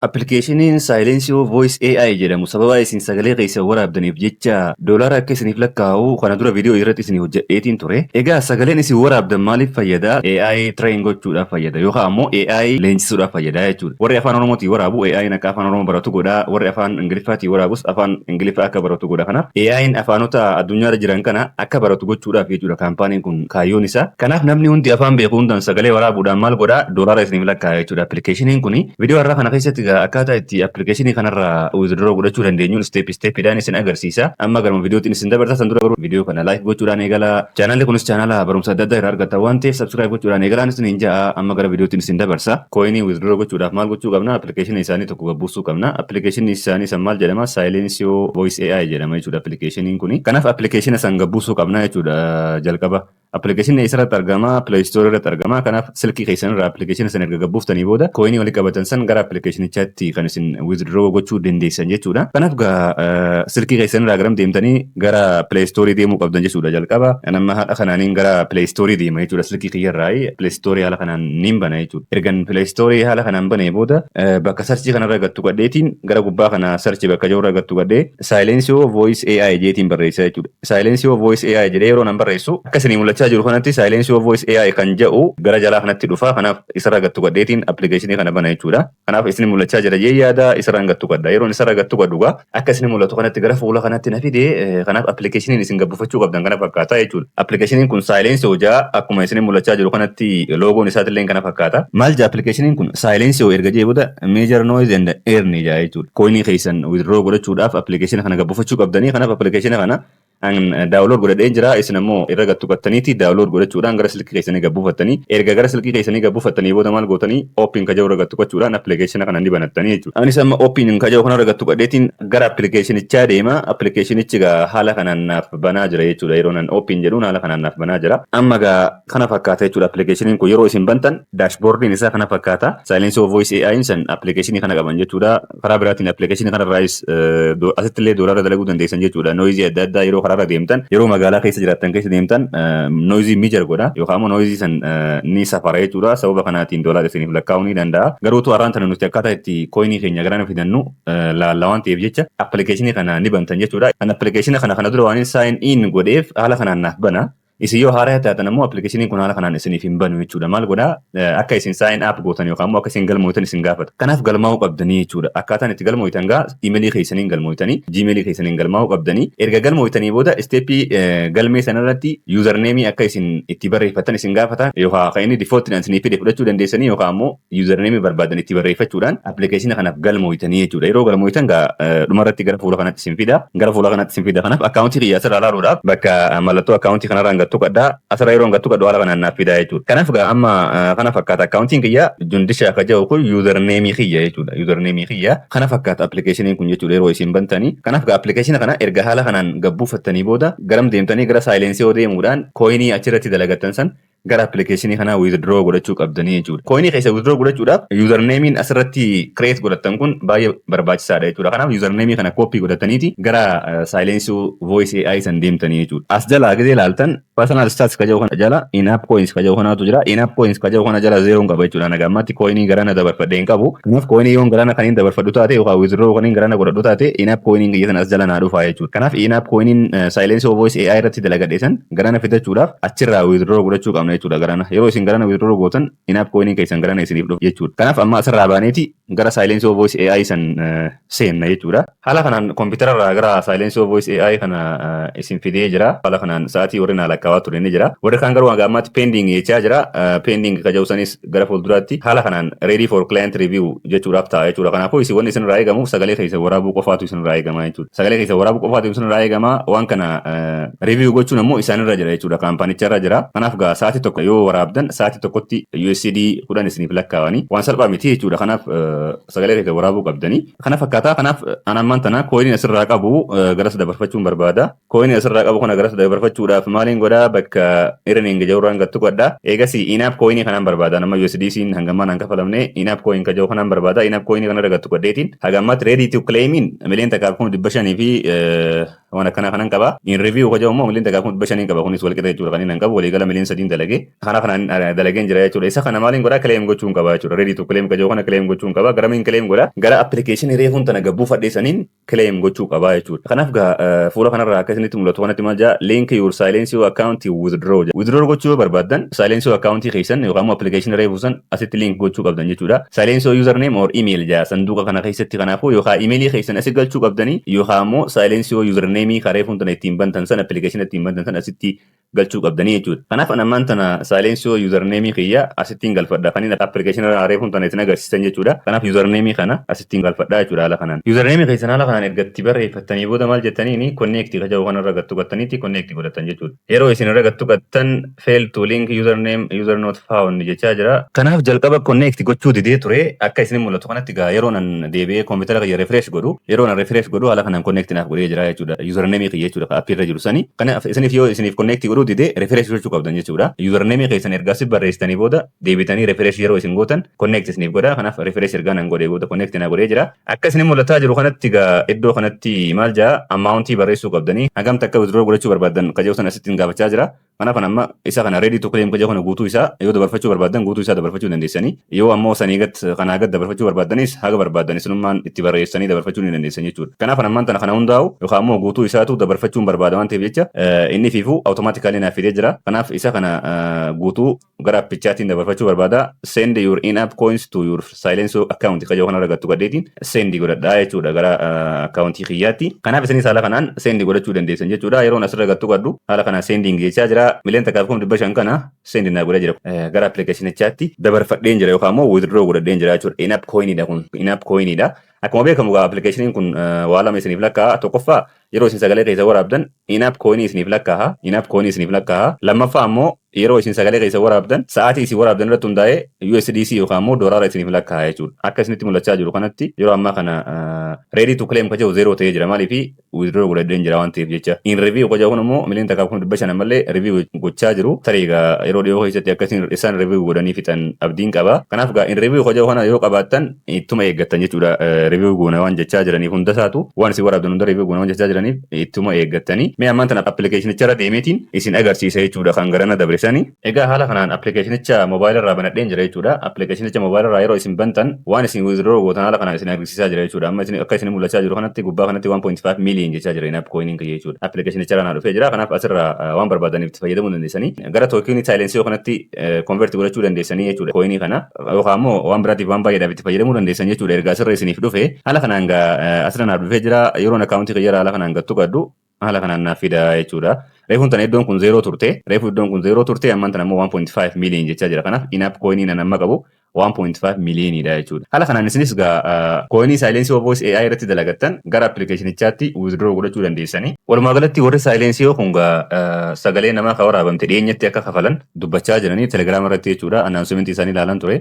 Appilikeeshiniin Silencio Voice AI jedhamu sababa isin sagalee keessan waraabdaniif jecha doolaara akka isiniif lakkaa'u kana dura viidiyoo irratti isinii hojjedheetiin ture. Egaa sagaleen isin waraabdan maaliif fayyada? AI train gochuudhaaf fayyada yookaan ammoo AI leenjisuudhaaf fayyada jechuudha. Warri afaan Oromootiin waraabu AI'n akka afaan Oromoo baratu godha. Warri afaan Ingiliffaatiin waraabus afaan Ingiliffaa akka baratu godha. Kanaaf AI'n afaanota addunyaarra jiran kana akka baratu gochuudhaaf jechuudha kaampaaniin kun kaayyoon isaa. Kanaaf namni hundi afaan beeku hundaan sagalee waraabuudhaan maal godha? Doolaara isiniif lakkaa'a jechuudha appilikeeshiniin kuni. Viidiyoo har'aa kana keessatti egaa akkaataa itti appilikeeshinii kanarraa withdraw godhachuu dandeenyuun step stepidhaan isin agarsiisa. Amma garuma viidiyootiin isin dabarsa. San dura garuu viidiyoo kana like gochuudhaan eegala. Chaanalli kunis chaanala barumsa adda addaa irraa argattan waan ta'eef subscribe gochuudhaan eegalaan isin hin ja'a. Amma gara viidiyootiin isin dabarsa. Coinii withdraw gochuudhaaf maal gochuu qabna? Appilikeeshinii isaanii tokko gabbuusuu qabna. Appilikeeshinii isaanii san maal jedhama? Silencio Voice AI jedhama jechuudha appilikeeshiniin kuni. Kanaaf appilikeeshina san gabbuusuu qabna jechuudha jalqaba. Appilikeeshinni eessarratti argama? Play Store irratti argama. Kanaaf silkii keessan irraa appilikeeshina sana erga gabbuuftanii booda coinii walii qabatan san gara appilikeeshinichaatti kan isin withdraw gochuu dandeessan jechuudha. Kanaaf gaa silkii keessan irraa garam deemtanii gara Play Store deemuu qabdan jechuudha jalqaba. Amma haala kanaaniin gara Play Store deema jechuudha silkii kiyyarraa Play Store haala kanaan niin bana jechuudha. Ergan Play Store haala kanaan banee booda bakka search kanarra gattu gadheetiin gara gubbaa kana search bakka jirurra gattu gadhee Silencio Voice AI jeetiin barreessa jechuudha. Silencio Voice AI jedhee yeroo nan barreessu akka isinii mul'achaa jiru kanatti Silencio Voice AI kan jedhu gara jalaa kanatti dhufa. Kanaaf isarra gattu gadheetiin appilikeeshinii kana bana jechuudha. Kanaaf isin mul'achaa jira jee yaada, isarraan gattu gadha. Yeroon isarra gattu gadhu gaa akka isin mul'atu kanatti gara fuula kanatti na fide. Kanaaf appilikeeshiniin isin gabbifachuu qabdan kana fakkaata jechuudha. Appilikeeshiniin kun Silencio jaa, akkuma isin mul'achaa jiru kanatti loogoon isaatillee kana fakkaata. Maal jaa appilikeeshiniin kun? Silencio erga jee booda measure noise and earn jaa jechuudha. Coinii keessan withdraw godhachuudhaaf appilikeeshina kana gabbifachuu qabdanii. Kanaaf appilikeeshina kana an download godhadheen jira, isin ammoo irra gattu qattaniiti download godhachuudhaan gara silkii keessanii gabbuufattanii, erga gara silkii keessanii gabbuufattanii booda maal gootanii? Open ka jedhu irra gattu qachuudhaan appilikeeshina kana ni banattanii jechuudha. Anis amma open ka jedhu kana irra gattu qadheetiin gara appilikeeshinichaa deema. Appilikeeshinichi gaa haala kanaan naaf banaa jira jechuudha. Yeroo nan open jedhuun haala kanaan naaf banaa jira. Amma gaa kana fakkaata jechuudha appilikeeshiniin kun yeroo isin bantan dashboardiin isaa kana fakkaata. Silencio Voice AI san appilikeeshinii kana qaban jechuudha. Karaa biraatiin appilikeeshinii kanarraayis asitti illee doolaara dalaguu dandeessan jechuudha. Noise adda addaa yeroo karaarra deemtan, yeroo magaalaa keessa jiraattan keessa deemtan noise measure godha yookaan immoo noise san ni safara jechuudha. Sababa kanaatiin doolaara isiniif lakkaa'uu ni danda'a. Garuu har'aan tana nuti akkaataa itti coinii keenya gara fidannu laalla waan ta'eef jecha appilikeeshinii kana ni bantan jechuudha. Kan appilikeeshina kana kana dura waan sign in godheef haala kanaan naaf bana. Isin yoo haaraa taatan ammoo appilikeeshiniin kun haala kanaan isiniif hin banu jechuudha. Maal godhaa? Akka isin sign up gootan yookaan immoo akka isin galmootan isin gaafata. Kanaaf galmaa'uu qabdanii jechuudha. Akkaataan itti galmootan gaa imeelii keessaniin galmootanii, Gmailii keessaniin galmaa'uu qabdanii. Erga galmootanii booda stepii galmee sanarratti usernameii akka isin itti barreeffatan isin gaafata. Yookaan kan inni defaultiin isinii fide fudhachuu dandeessanii yookaan ammoo usernameii barbaadan itti barreeffachuudhaan appilikeeshina kanaaf galmootanii jechuudha. Yeroo galmootan gaa dhumarratti gara fuula kanatti isin fida. Gara fuula kanatti isin fida. Kanaaf akkaawuntii kiyya asirraa ilaaluudhaaf bakka mallattoo akkaawuntii kanarraa gattu qaddaa, asirra yeroo gattu qaddu haala kanaan naaf fida jechuudha. Kanaaf gaa amma kana fakkaata akkaawuntiin kiyya. Jundisha akka jedhu kun usernameii kiyya jechuudha. Usernameii kiyya kana fakkaata appilikeeshiniin kun jechuudha yeroo isin bantanii. Kanaaf gaa appilikeeshina kana erga haala kanaan gabbuufattanii booda garam deemtanii? Gara Silencio deemuudhaan coinii achirratti dalagattan san gara appilikeeshinii kanaa withdraw godhachuu qabdanii jechuudha. Coinii keessa withdraw godhachuudhaaf usernameiin asirratti create godhattan kun baay'ee barbaachisaadha jechuudha. Kanaaf usernameii kana copy godhataniiti gara Silencio Voice AI san deemtanii jechuudha. As jalaa gizee ilaaltan personal stats ka jedhu kana jala in-app coins ka jedhu kanaatu jira. In-app coins ka jedhu kana jala zeroon qaba jechuudha. Naga ammatti coinii garana dabarfadhee hin qabu. Kanaaf coinii yoon garana kan hin dabarfadhu taate yookaan withdraw kan hin garana godhadhu taate in-app coiniin kiyya sana as jala naa dhufa jechuudha. Kanaaf in-app coiniin Silencio Voice AI irratti dalagadhe san garana fidachuudhaaf achirraa withdraw godhachuu qabna jechuudha garana. Yeroo isin garana withdraw gootan in-app coiniin keessan garana isiniif dhufu jechuudha. Kanaaf amma asirraa baaneeti gara Silencio Voice AI san seenna jechuudha. Haala kanaan kompiitara irraa gara Silencio Voice AI kana isin fidee jira. Haala kanaan sa'aatii warri naa lakkaawaa ture ni jira. Warri kaan garuu hanga ammaatti pending jechaa jira. Pending ka jedhu sanis gara fuulduraatti haala kanaan ready for client review jechuudhaaf ta'a jechuudha. Kanaafuu isin wanni isin irraa eegamu sagalee keessa waraabuu qofaatu isin irraa eegama jechuudha. Sagalee keessa waraabuu qofaatu isin irraa eegama. Waan kana review gochuun ammoo isaanirra jira jechuudha. Kaampaanicha irra jira. Kanaaf gaa sa'aatii 1 yoo waraabdan sa'aatii 1tti USD 10 isiniif lakkaawanii waan salphaa miti jechuudha. Kanaaf sagalee keessa waraabuu qabdanii. Kana fakkaataa. Kanaaf an ammaan tana coiniin asirraa qabu garas dabarfachuun barbaada. Coiniin asirraa qabu kana garas dabarfachuudhaaf maaliin godhaa? Bakka earning jedhurraan gattu godha. Eegas in-app coinii kanaan barbaada. Nama USDC'n hangammaan han kafalamne in-app coin ka jedhu kanaan barbaada. In-app coinii kanarra gattu godheetiin haga ammaatti ready to claimiin 1,150,000. Waan akkana kanan qaba. In review ka jedhu immoo 1,500,000 qaba. Kunis wal qixa jechuudha. Kan inni qabu waliigala 3 miliyoona dalage. Kana kanaan dalageen jira jechuudha. Isa kana maaliin godhaa? Claim gochuun qaba jechuudha. Ready to claim ka jedhu kana claim gochuun qaba. Garamiin claim godhaa? Gara application reefuun tana gabbuu fadheessaniin claim gochuu qaba jechuudha. Kanaaf gaa fuula kanarraa akka isinitti mul'atu kanatti maal jaa? Link your Silencio account, withdraw. Withdraw gochuu yoo barbaaddan Silencio account keessan yookaan immoo application reefuu san asitti link gochuu qabdan jechuudha. Silencio username or email jaa sanduuqa kana keessatti. Kanaafuu yookaan emailii keessan asi galchuu qabdanii yookaan immoo Silencio username karaa reefuun tana ittiin bantan san, application ittiin bantan san asitti galchuu qabdanii jechuudha. Kanaaf an ammaan tana Silencio username kiyya asittiin galfadha. Kan inni application reefuun tana ittiin agarsiisan jechuudha. Kanaaf username kana asittiin galfadha jechuudha haala kanaan. Username keessan haala kanaan ergatti barreeffattanii booda maal jettaniini? Connect ka jedhu kanarra gattu gattaniitti connect godhatan jechuudha. Yeroo isin irra gattu gattan "Fail to link username, user not found" jechaa jira. Kanaaf jalqaba connect gochuu didee ture. Akka isin mul'atu kanatti gaa yeroo nan deebi'ee koompitara kiyya refresh godhu, yeroo nan refresh godhu haala kanaan connect naaf godhee jira jechuudha. Username kiyya jechuudha appii irra jiru sani. Kanaaf isiniif yoo isiniif connect godhuu didee refresh gochuu qabdan jechuudha. Username keessan ergaa si barreessitanii booda deebitanii refresh yeroo isin gootan connect isiniif godha. Kanaaf refresh ergaa nan godhee booda connect na godhee jira. Akka isin mul'ataa jiru kanatti gaa iddoo kanatti maal jaa? Amountii barreessuu qabdanii, hagam takka withdraw godhachuu barbaaddan ka jedhu sana asittiin gaafachaa jira. Kanaaf amma isa kana ready to claim ka jedhu kana guutuu isaa yoo dabarfachuu barbaaddan guutuu isaa dabarfachuu dandeessanii, yoo ammoo sanii gad kanaa gad dabarfachuu barbaaddanis haga barbaaddan isinummaan itti barreessanii dabarfachuu ni dandeessan jechuudha. Kanaaf ammaan tana kana hundaa'u yookaan ammoo guutuu isaatu dabarfachuun barbaada waan ta'eef jecha inni fiifuu automatically naaf fidee jira. Kanaaf isa kana guutuu gara appichaatiin dabarfachuu barbaada. Send your in-app coins to your Silencio account ka jedhu kana argattu gadheetiin send godhadhaa jechuudha gara akkaawuntii kiyyaatti. Kanaaf isinis haala kanaan send godhachuu dandeessan jechuudha. Yeroon asirra gattu gadhu haala kanaan sending jechaa jira. 1,500,000 kana send naa godhee jira. Gara appilikeeshinichaatti dabarfadheen jira yookaan immoo withdraw godhadheen jira jechuudha. In-app coinidha kun, in-app coinidha. Akkuma beekamu gaa appilikeeshiniin kun waa lama isiniif lakkaa'a. Tokkoffaa, yeroo isin sagalee keessa waraabdan in-app coinii isiniif lakkaa'a. In-app coinii isiniif lakkaa'a. Lammaffaa ammoo yeroo isin sagalee keessa waraabdan sa'aatii isin waraabdan irratti hundaa'ee USDC yookaan immoo doolaara isiniif lakkaa'a jechuudha. Akka isinitti mul'achaa jiru kanatti yeroo ammaa kana ready to claim ka jedhu zero ta'ee jira. Maaliif? Withdraw godhadheen jira waan ta'eef jecha. In review ka jedhu kun immoo 1,500,000 ammallee review gochaa jiru. Tarii egaa yeroo dhiyoo keessatti akka isaan review godhanii fixan abdiin qaba. Kanaaf egaa in review ka jedhu kana yoo qabaattan ittuma eeggattan jechuudha. Review goona waan jechaa jiraniif, hunda isaatu waan isin waraabdan hunda review goona waan jechaa jiraniif ittuma eeggattanii. Mee ammaan tana appilikeeshinicha irra deemeetiin isin agarsiisa jechuudha kan garana dabresani. Egaa haala kanaan appilikeeshinicha moobaayila irraa banadheen jira jechuudha. Appilikeeshinicha moobaayila irraa yeroo isin bantan waan isin withdraw gootan haala kanaan isin agarsiisaa jira jechuudha. Amma isin akka isin mul'achaa jiru kanatti gubbaa kanatti 1.5 million jechaa jira in-app coiniin kiyya jechuudha. Appilikeeshinicha irraa naa dhufee jira. Kanaaf asirraa waan barbaadaniif itti fayyadamuu dandeessanii. Gara tokenii Silencio kanatti convert godhachuu dandeessanii jechuudha. Coinii kana yookaan immoo waan biraatiif, waan baay'eedhaaf itti fayyadamuu dandeessan jechuudha. Ergaa asirra isiniif dhufe haala kanaan asirra naaf dhufee jira. Yeroon akkaawuntii kiyya haala kanaan gattu gaddu haala kanaan naaf fida jechuudha. Reefuun tana iddoon kun zero turte. Reefu iddoon kun zero turte, ammaan tana immoo 1.5 million jechaa jira. Kanaaf in-app coinii nan amma qabu 1.5 miiliyooniidha jechuudha. Haala kanaan isinis gaa coinii Silencio Voice AI irratti dalagattan gara appilikeeshinichaatti withdraw godhachuu dandeessanii. Walumaa galatti warri Silencio kun gaa sagalee namaa kan waraabamte dhiyeenyatti akka kafalan dubbachaa jiranii Telegiraama irratti jechuudha. Announcementii isaanii ilaalan ture.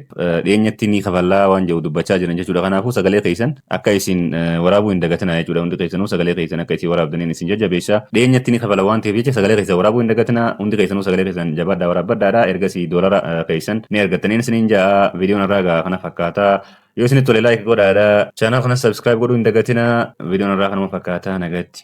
Dhiyeenyatti ni kafallaa waan jedhu dubbachaa jiran jechuudha. Kanaafuu sagalee keessan akka isin waraabuu hin dagatinaa jechuudha. Hundi keessanuu sagalee keessan akka isin waraabdaniin isin jajjabeessa. Dhiyeenyatti ni kafala waan ta'eef jecha sagalee keessan waraabuu hin dagatinaa. Hundi keessanuu sagalee keessan jabaadhaa, waraabbadhaadha. Ergasii doolara keessan ni argattaniin isiniin ja'a. Viidiyoon irraa gaa kana fakkaataa. Yoo isinitti tole like godhaadha. Channel kana subscribe godhuu hin dagatinaa. Viidiyoon irraa kanuma fakkaataa, nagatti.